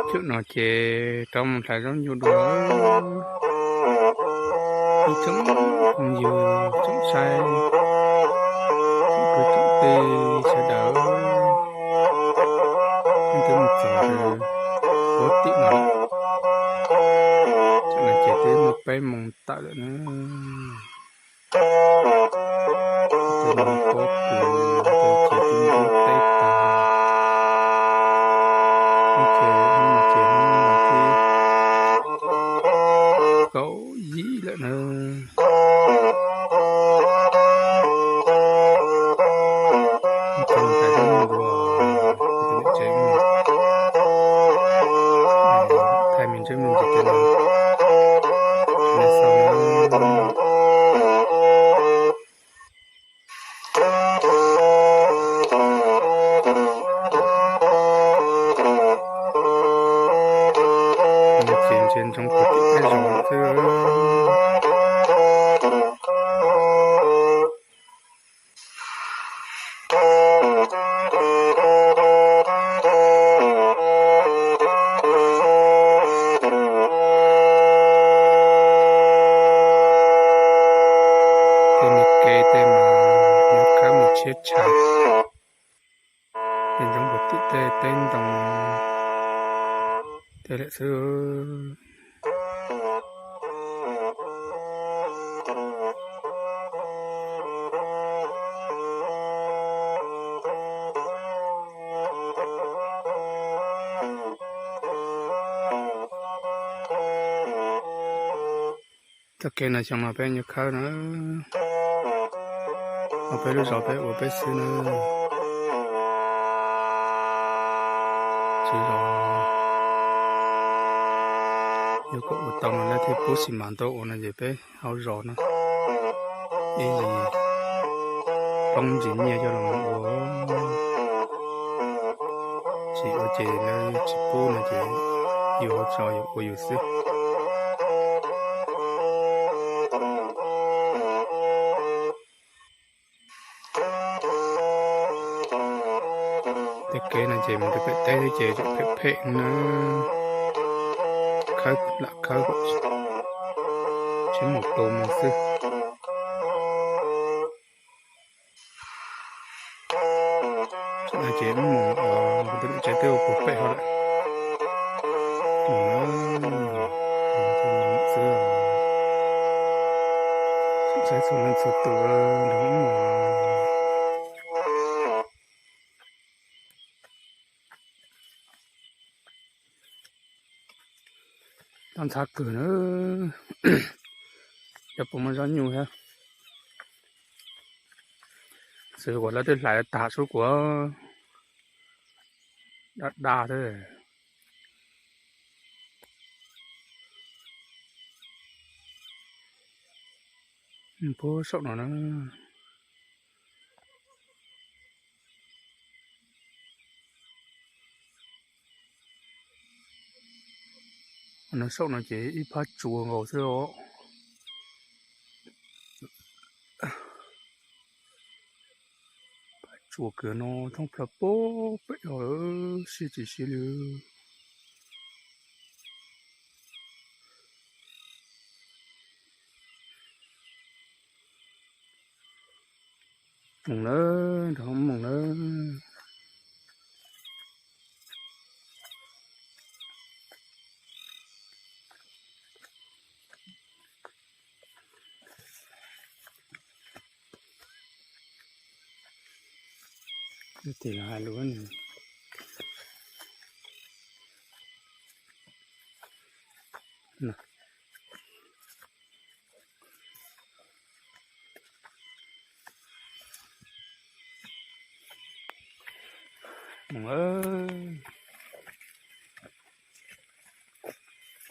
Cov no ces rov mus hlais zaub nyuj dua. Ib tsoom phooj ywg tsoom saib, tsoom kwv tsoom tij sawv daws, leej twg mus txog rau puag tim no, tam no ces twb muaj peb moos tawm lawm na. Tus no pob kws, tus ces twb npub teb tag, ib ce hnub no ces hnub vas thib kaum yim lawm na. Thaij me ntsis me ntsis no, nej xav na. Ces ntsia ntsoov puag tim peb zos xwb. Tej me kev tej mas yuav khawb mus tshiab tshav, ces ntsoov puag tim tej teb ntoo tej lawm xwb. Txoj kev no xyoo no peb yuav khawb na, ho peb lub zos peb ua peb xwb na. Tsis los yog kom ua tau no lawv thiaj pub xi mas ntau ua no ces peb hauv zos no ib yim poob ntsis nyiaj coj los mus ua. Tsis ua ces lawv tsis pub no ces yus hauv zos yus ua yus xwb. Tej kev no ces mus rau pem teb xwb ces tseem phem phem na, khawb lam khawb kom tsis mus tu mus xwb. Tam no ces wb mus, kuv tus niam tsev twb ua puag pem hauv lawm. Xwb, saib txhua leej txhua tus nrog wb mus. Tau ntxhab kawg na, cov puas muaj zaub nyuj thiab. Xwb uas lawv twb hlais tas sub kuv daj daj thiab. Puag saum no na. No saum no ces ib phab tsuas nkaus xwb os. Phab tsuas kawg no thoob plaws puag pem os, siab tsis siab li. Mus lawm, nrog mus lawm. Tes los hais lus.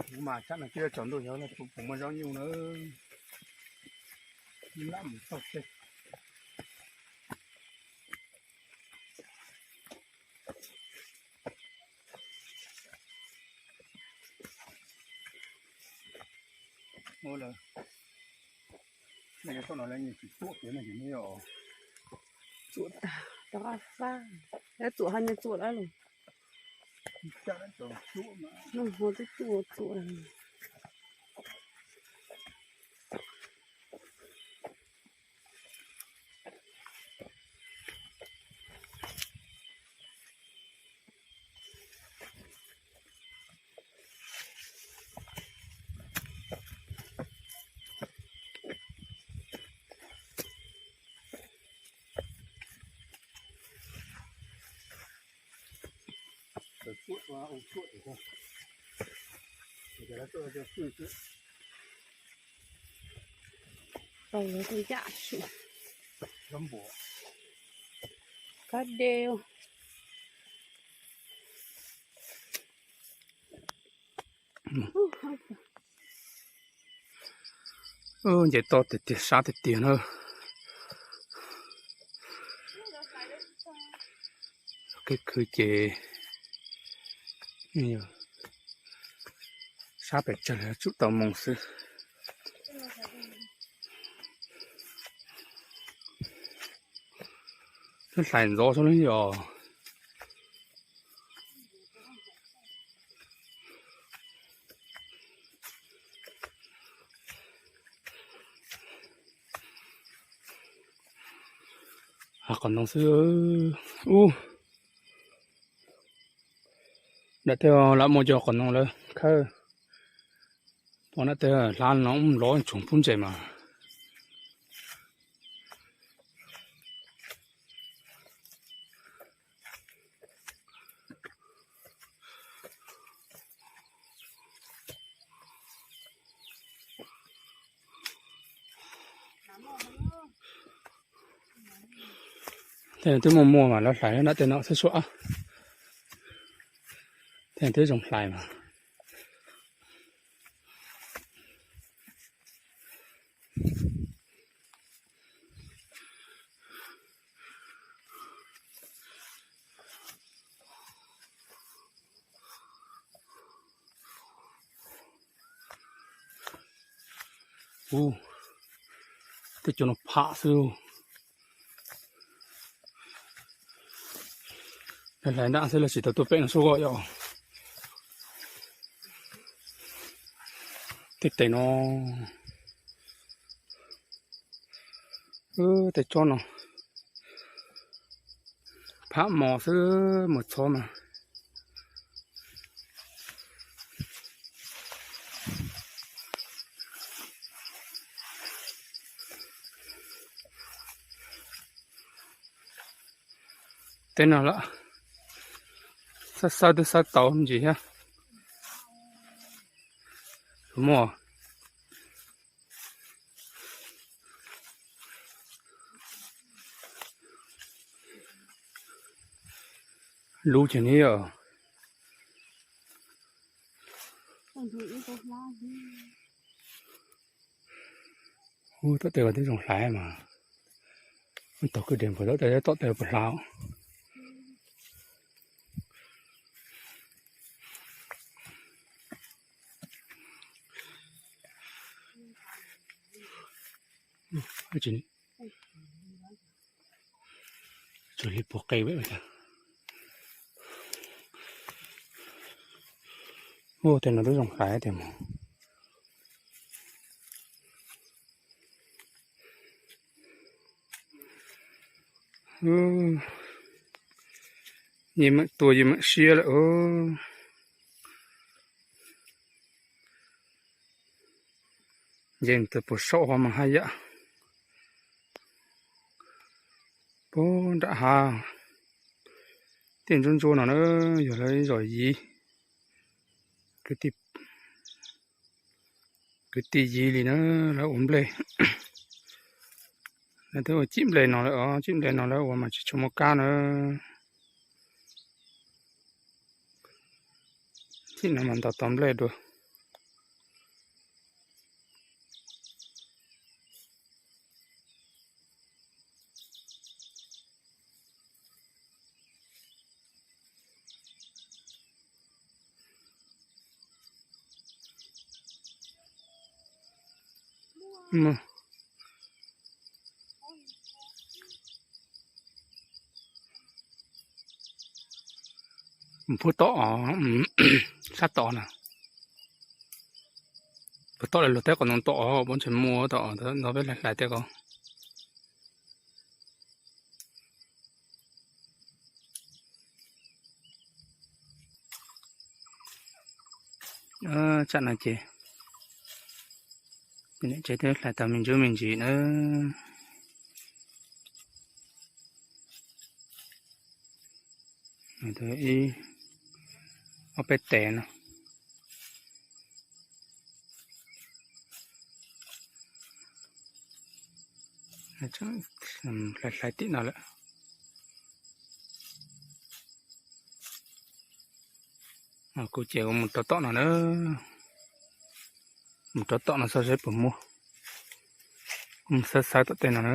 Kuv mas tsam no twb tsaus ntuj yog no kuv puas muaj zaub nyuj na. Lam mus txog tsev. Ua lawm, nej cov no lawv nyias tsis txuam tias no ces nws yog txuam tag rov qab fab, lawv txuam ho nyias txuam lawm los. Noj hmo twb tsuaj tsuaj. Tau lawv tej yam su. Kab dej. Nce toj tiag tiag, sab tiag tiag na. Kev khwv ces sab pes tsawg los tsum tau moo xwb. Twb hlais ntxov xwb los yog. Hab qhov ntoo xwb. Ub, nram tej lawv muaj cov qhov ntoo lawv khawb. Pom nram tej hlab no lov tsoom pub ntses mas. Tej no twb muaj muaj mas lawv hlais nram tej no xwb sua. Tej no twb zoo hlais mas. Ub, tej cov no pham xwb. Hlais nram xwb los tsis tau tuaj pem no sub ko yom. Tej tes no, tej tsob no pham mos xwb, mos txhob mas. Tej no lawm, xab xab twb xab tau ntsis thiab. Muaj lub ces ni os. Ub, tom tej twb zoo hlais mas. Tog kwj deg npawg tom tej, tom tej puas hlais. Tsawg li puag qe. Ub, tej no twb zoo hlais tiag mas. Yeej meem tua yeej meem siab lawm os. Yeej tus puas saum hov mas haj yam. Puag nram hav, tej ntsuab ntsuab no na, yog lawv zos Yiv, kwv tij Yiv li na, lawv ua nplej. Lawv twb ua cim nplej no lawm os, cim nplej no lawv ua mas tsis tshua muaj kab na. Cim no mas ntaus tau nplej dua. Phub tom, sab tom na. Phub tom lawv luag teb qos ntoo tom, pab ntshe muaj tom ntawd peb hlais hlais tej ko. Tsam no ces niam tsev twb hlais tau me ntsuj me ntsis na. Ib, ob peb tes no. Hlais hlais tim no lawm. Kuv ces kuv mus rau tom no na. Mus rau tom no xwb seb puas muaj. Kuv mus xawb xawb tom tej no na.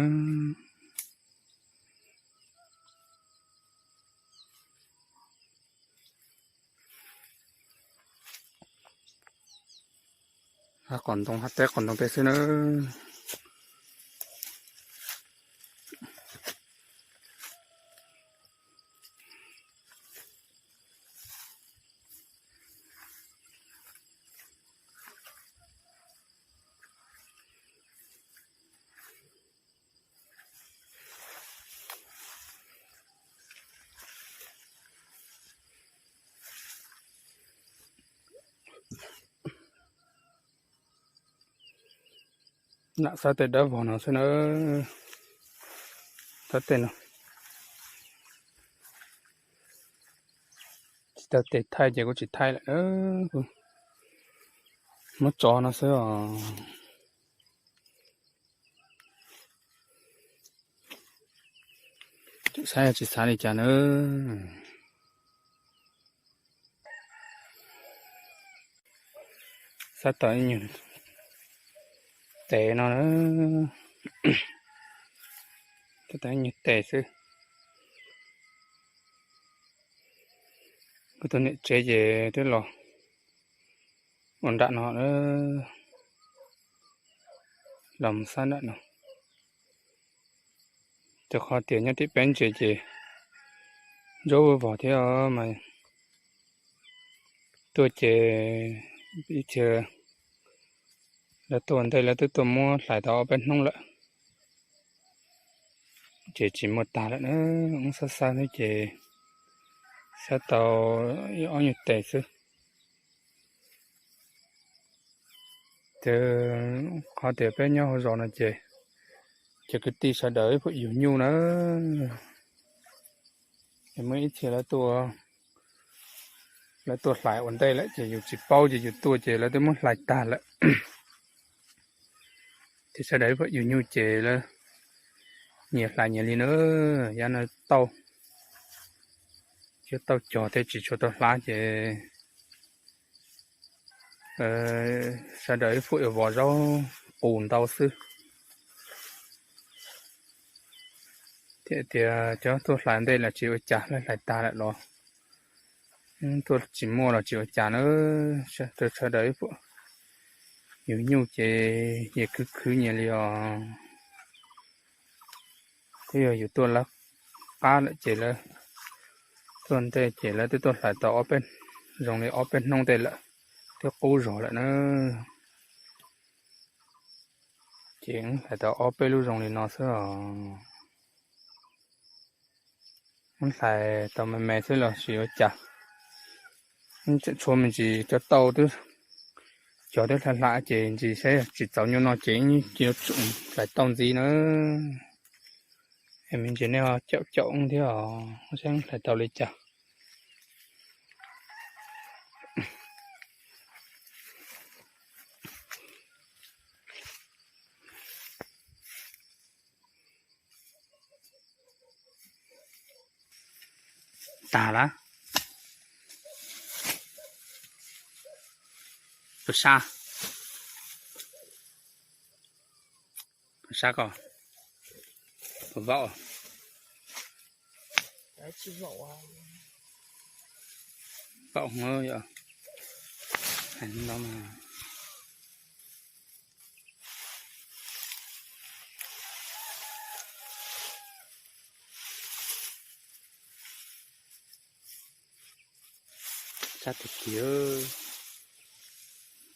Hab qos ntoo, hab teb qos ntoo tej xwb na. Nam xab tej dawb vog no xwb na. Xab tej no tsis tau tes thaij ces kuv tsis thaij lawm. Muab tso no xwb os. Tseem xav yog tsis xav li cas na. Xav tau ib nyuag tes no, xav tau ib nyuag tes xwb. Kuv tus niam tsev ces twb los ua nram no, los mus xab nram no. Rau qhov tias nyob tim peb ntses ces ntsuab vog thiab mas tuaj ces ib txhia lawv tuaj ua ntej lawv twb tuaj muab hlais tau ob peb hnub lawm. Ces tsis muaj tag lawm na, wb xab xab xwb ces xab tau ib ob nyuag tes xwb. Ces qhov tias peb nyob hauv zos no ces cov kwv tij sawv daws ib phuam yug nyuj na. Es muaj ib txhia lawv tuaj, lawv tuaj hlais ua ntej lawm ces yus tsis paub ces yus tuaj ces lawv twb muab hlais tag lawm. Ces sawv daws ib phuam yug nyuj ces lawv nyias hlais nyias li na. Yav no tauj, cov tauj cog tej tsis tshua tau hlab ces sawv daws ib phuam yuav vov zaub qus ntau xwb. Thiab tias cov tuaj hlais ntej los tsis ua cas, hlais tag lawm los tuaj tsis muaj los tsis ua cas na. Sawv daws ib phuam yug nyuj ces nyias khwv khwv nyias li os. Twb yog yus tuaj lawv qab lawm ces lawv tuaj ntej ces lawv twb tuaj hlais tau ob peb, zoo li ob peb hnub ntej lawm, twb qub zog lawm na. Ces hlais tau ob peb lub zoo li no xwb os. Muab hlais tau me me xwb los tsis ua cas. Tseem tshuav me ntsis cov tauj twb, cov twb hla hla ces ntsis saib tsis txaus nyuj no ces cia tsum hlais tauj ntxiv na. Es me ntsis nej caum caum thiab os, saib hlais tau li cas. Tag lawm. Puas sab? Puas sab ko? Puas vaum? Vaum yom. tsab tag kis,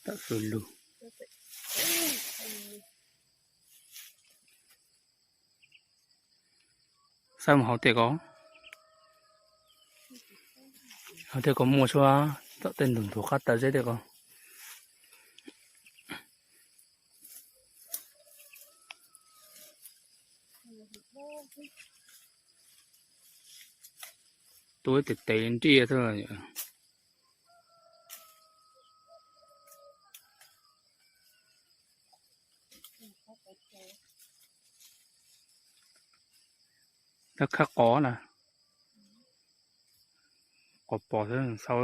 tam sus lug. Xav mus hauv tej ko, hauv tej ko muaj suab, tom tej ntug ntug qab taw zeb tej ko. Tua tes tes nriaj xwb. Lawv khab qos na, qos pos xwb xav.